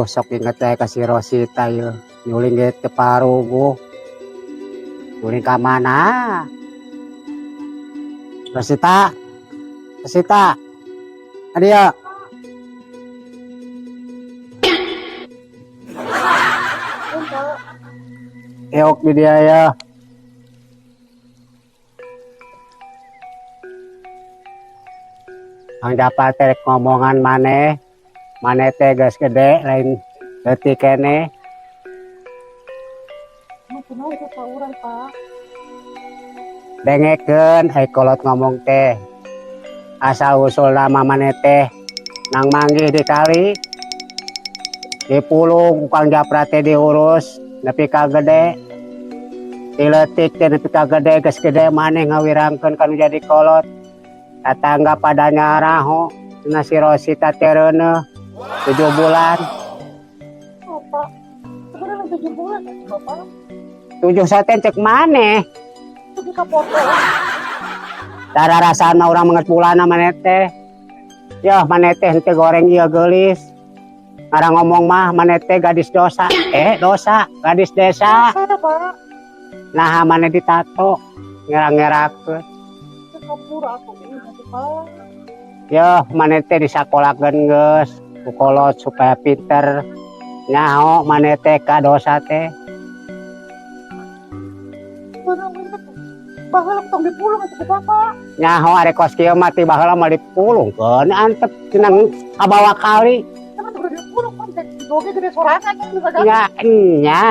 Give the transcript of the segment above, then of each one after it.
Sok inget teh ka si Rosita ieu. Nyuling ge teu paruguh. Nyuling ka mana? Rosita. Rosita. Adia. Eok di dia ya. Ang dapat rek ngomongan maneh. Maneh teh geus gede lain leutik keneh. Dengekeun ai kolot ngomong teh. Asal usul nama maneh teh nang manggih di kali. Dipulung ku Kang Japra teh diurus nepi ka gede. Ti leutik teh nepi ka gede geus gede maneh ngawirangkeun kanu jadi kolot. Tatangga pada nyaraho cenah si Rosita teh reuneuh 7 bulan. Oh, Pak. Sebenarnya 7 bulan ya, Bapak. 7 saten cek maneh. 7 sapoto. Tara rasana urang manget bulana maneh teh. Yeuh maneh teh henteu goreng ieu geulis. Ngarang ngomong mah maneh teh gadis dosa. Dosa, gadis desa. Dosa, Pak. Nah, maneh ditato ngerang-ngerakeun. Yeuh maneh teh disakolakeun geus ku kolot supaya pinter. Nyaho maneh teh ka dosa teh. Baheula tong dipulung atuh ku bapak. Nyaho ari kos kieu mah ti baheula mah dipulungkeun antep cenah kabawa kali. Cenah teh dipulung pan teh doge gede sorangan nya geus agak. Nya nya.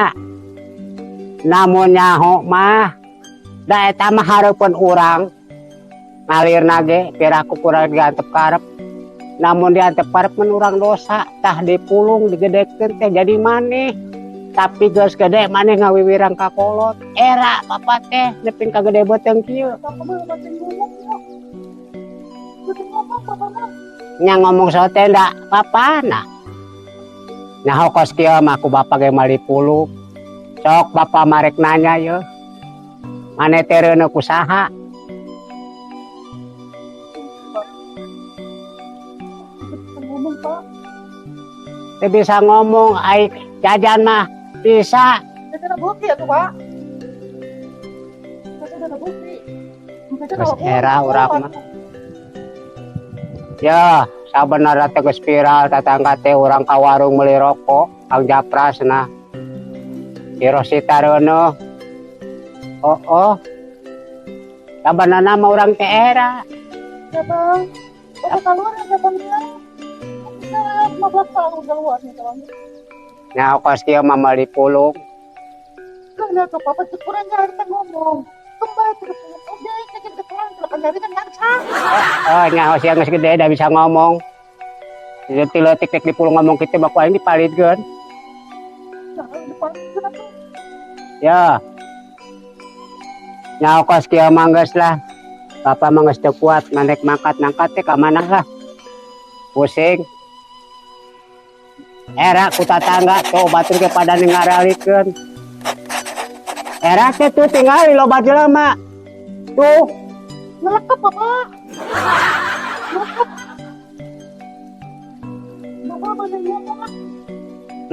Namun nyaho mah da eta mah hareupeun urang. Ngalirna ge piraku kurang diantep karep. Namun diantep karep mun urang dosa tah dipulung digedekeun teh jadi maneh. Tapi geus gede maneh ngawiwirang ka kolot. Era bapak teh nepin ka gede beuteung kieu. Nya ngomong sote ndak papana. Nyaho kos kieu mah ku bapak ge mali pulung. Sok bapak marek nanya yeuh. Maneh teh reuneuh ku saha? Teu bisa ngomong ai jajan mah bisa. Jajan bukti atuh, Pak. Jajan bukti. Geus era urang mah. Ya, sabenerna teh geus viral tatangga teh urang ka warung meuli rokok, Kang Japra cenah. Si Rosita reuneuh. Oh, oh. Sabenerna mah urang teh era. Ya, Bang. Oh, keluar ya, Bang, ya. 15 tahun keluar nih, Bang. Nah, kos kieu mah meuli pulung. Lah, ke papa cek kurang nyari teh ngomong. Kembali terus ngomong. Oke, cek ke keluar, kalau nyari kan ngancang. Oh, nyaho sia geus gede da bisa ngomong. Jadi leutik tek dipulung ngomong kitu mah ku aing dipalidkeun. Nah, dipalidkeun atuh. Ya. Nyaho kos kieu mah geus lah. Bapak mah geus teu kuat mandek mangkat-mangkat teh ka mana lah. Pusing. Era ku tatangga tuh batur ge pada ngaralikeun. Era teh tuh tingali loba jelema. Tuh. Ngelekep, Bapak. Ngelekep. Bapak mana ngomong ah?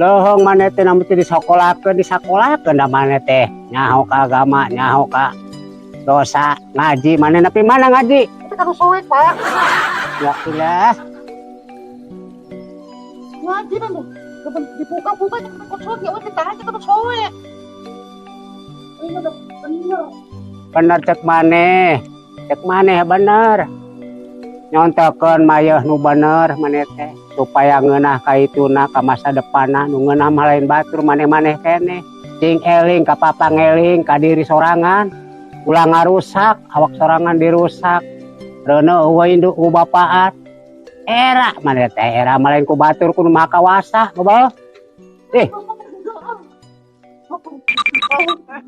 Lohong maneh teh namun teh disakolakeun, disakolakeun da maneh teh. Nyaho ka agama, nyaho ka dosa, ngaji maneh nepi mana ngaji? Tapi kan soek, Pak. Ya ilah. Ngaji kan tuh. Dibuka-buka jangan kok soek, ya kita aja kan soek. Ini udah bener. Bener cek maneh. Cek maneh bener. Nyontokeun mayeuh nu bener maneh teh supaya ngeunah ka ituna ka masa depanna nu ngeunah mah lain batur maneh-maneh keneh. Cing eling ka papa ngeling ka diri sorangan. Ulah ngarusak, awak sorangan dirusak. Reuneuh eueuh induk ku bapaan. Era maneh teh era mah lain ku batur ku nu maha kawasa, gobel.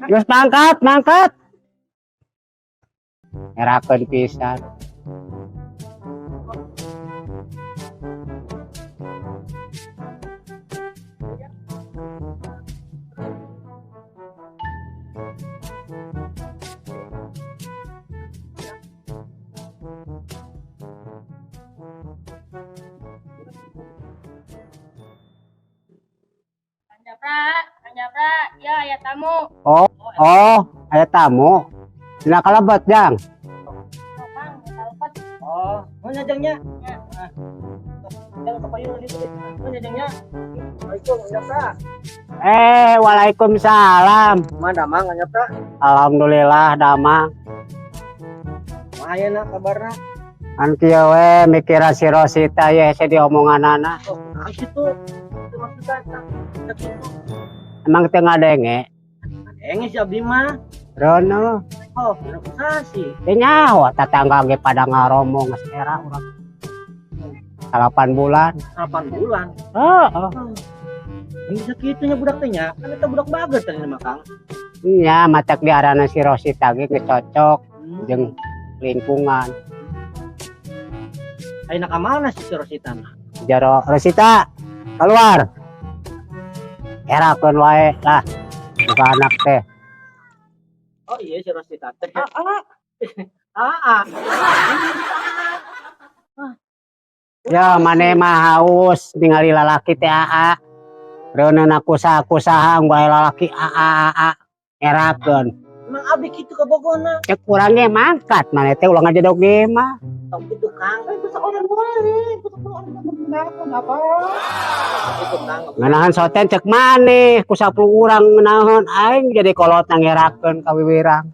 Geus mangkat, mangkat. Ngerakeun pisan. Japra, Kang Japra, ya aya tamu. Oh, aya tamu. Dina kalebet, Jang. Oh, Kang, kalebet. Oh, mau nyajangnya? Ya. Ah. Jangan kepayun di situ. Mau nyajangnya? Assalamualaikum, Kang Japra. Eh, waalaikumsalam. Kumaha damang, Kang Japra? Alhamdulillah damang. Kumaha ayeuna kabarna? An kieu we mikiran si Rosita ye hese diomonganana. Oh, nah kitu. Itu maksudnya eta. Kitu. Emang teu ngadenge? Enge si abdi mah. Rono, Oh, bener kusaha sih. teu nyaho tatangga ge pada ngaromong geus era urang. 8 bulan. 8 bulan. Heeh. Ini bisa kitunya budak teh nya. Kan eta budak bager teh mah, Kang. Nya matak diarana si Rosita ge geus cocok jeung lingkungan. Ayeuna ka mana si Rosita mah? Jaro Rosita keluar. Erakeun wae lah. Buka anak teh. Oh iya si Rosita teh. Ah, ah. Ah, ah. Ya maneh mah haus ningali lalaki teh aa. Reuneuna kusaha-kusaha unggal lalaki aa aa. Erakeun. Emang abdi kitu ka Bogona. Cek urang ge mangkat maneh teh ulah ngajedog ge mah. Tong kitu, Kang. Eh, bisa orang wae, bisa orang menggunakan apa? Kitu, Kang. Ngeunaheun soten cek maneh ku 10 urang ngeunaheun aing jadi kolot ngerakeun ka wiwirang.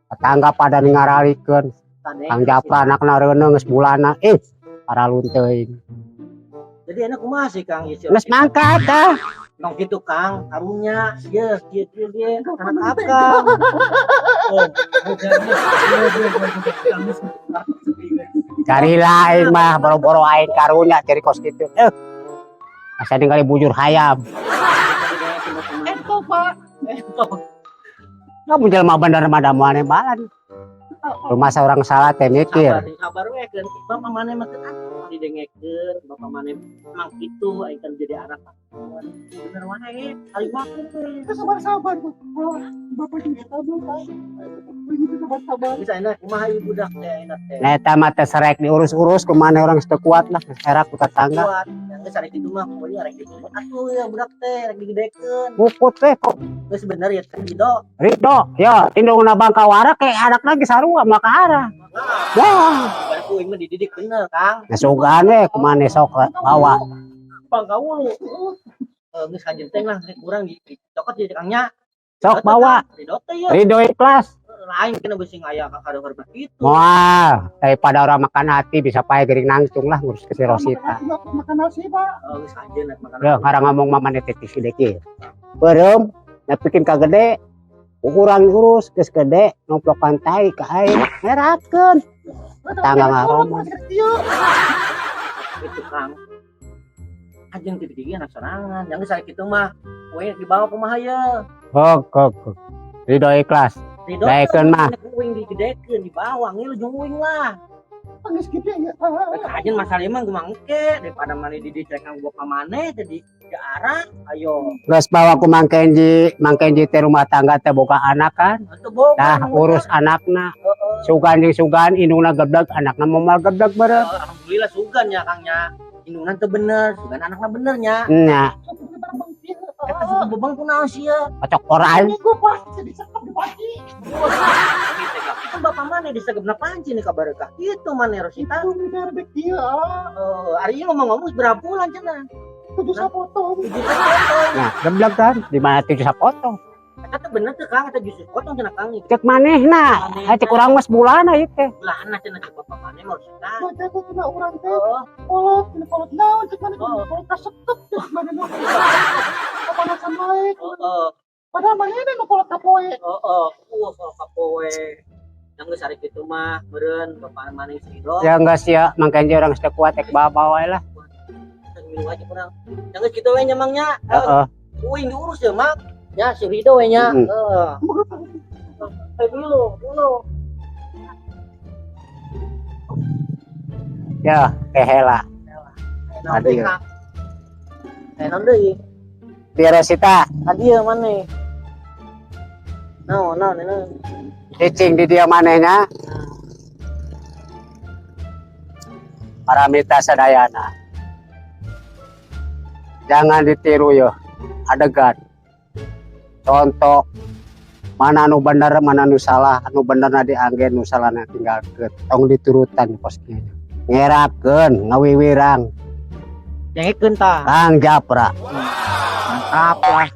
Tetangga pada ngaralikeun. Kang Japra anakna reuneuh geus bulana eh paralun teuing. Jadi enak kumaha sih Kang ieu si Geus Rosita? mangkat tah. Tong kitu Kang, karunya ye kieu kieu ge anak akang. Oh, Carilah aing mah boro-boro aing karunya cari kos kitu. Eh. Asa ningali bujur hayam. Ento, Pak. Kamu jelema bener mah da moal balan. Rumah orang salah teh mikir. Sabar, sabar we keun. Bapak maneh mah teu ah didengekeun, bapak maneh emang kitu aing kan jadi anak. Bener wae, kali makan we. Itu sabar-sabar. Bapak juga tahu, Pak. Begitu sabar-sabar. Bisa enak kumaha ieu budak teh enak teh. Nah, eta mah teh serek diurus-urus kumaha orang teu kuat lah era ku tetangga. Kuat. Yang geus arek kitu mah pokoknya arek dikuput atuh ya budak teh arek digedekeun. Puput teh kok Geus bener ya teh Ridho. Ridho, ya indungna bangka warak kayak anak lagi sarua maka arah. Nah, Wah, balik ku aing mah dididik bener, Kang. nah sugan we kumaha sok bawa. Bangka ulu. Eh, geus kanjeng teh lah kurang dicokot jadi Kang nya. Sok bawa. Ridho teh ya. Ridho ikhlas. Lain kena beusi ngaya ka kadang gitu. Moal, daripada orang makan hati bisa pae gering nangtung lah ngurus ke si Rosita. Makan nasi, Pak. Oh, geus kanjeng rek makan. Loh, ngarang ngomong mama teh ti gede. Beureum, nepikeun ka gede, urang urus geus gede, nomplokan tai ka aing, ngerakeun. Tetangga ngaromong. Itu Kang. Ajeng tiba-tiba anak sorangan. Yang geus kitu mah we dibawa kumaha ye. Hok, hok, hok. Ridho ikhlas. Ridho Daekeun mah. Uing digedekeun dibawa ngilu jeung uing lah. Geus gede ya. Rek ajen masalah mah kumaha engke daripada maneh di dicekan gua ka maneh teh di arah ayo. Geus bawa ku Mang Kenji, Mang Kenji teh rumah tangga teh boga anak kan. Atuh boga. Tah urus anakna. Heeh. Sugan jeung sugan indungna gebleg, anakna moal gebleg beureum. Alhamdulillah sugan ya Kang nya. Indungna teu bener, sugan anakna bener nya. Nya, Eta suku bebang kunaon sia? kocok orai. Minggu pasti disekap di pagi. Kan bapak maneh disegepna panci nih kabar kah? Itu maneh Rosita. Itu beda rebek dia. Eh, ari ieu ngomong-ngomong berapa bulan cenah? Tujuh sapotong. 7 potong. Nah, gebleg kan di mana tujuh sapotong. Eta teh bener teh Kang, eta justru potong cenah Kang. Cek manehna, eh cek urang mah sebulan ieu teh. Bulahan cenah cek bapak maneh mah Rosita. Baca tuh kena orang teh. Heeh. Kolot, kena kolot naon cek mana Oh. kolot kasekep cek mana nu. Kapanasan wae. Heeh. Padahal mana ini nu kolot kapoe. Heeh. Kalau kapoe. Yang geus ari kitu mah meureun bapak maneh si Ridho. Ya enggak sih ya, Mang Kenji orang sudah kuat ek bawa wae lah. Minum aja kurang. Yang geus kitu we nya Mang nya. Heeh. Uing diurus ya Mang. Ya si Ridho we nya. Heeh. Eh dulu, dulu. Ya, kehela. Naon deui, Aduh. Kang? Eh, naon deui? Di Rosita, Tadi ya mana? Naon, naon, naon. cicing di dia manehnya. Paramita sadayana. Jangan ditiru yo. Adegan contoh mana nu bener, mana nu salah. Anu bener na diangge, nu salah na tinggalkeun, tong diturutan. Kos kieu ngerakeun ngawiwirang. Dengekeun tah. Kang Japra. Mantap lah.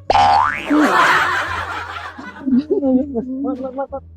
Mat, mat, mat, mat.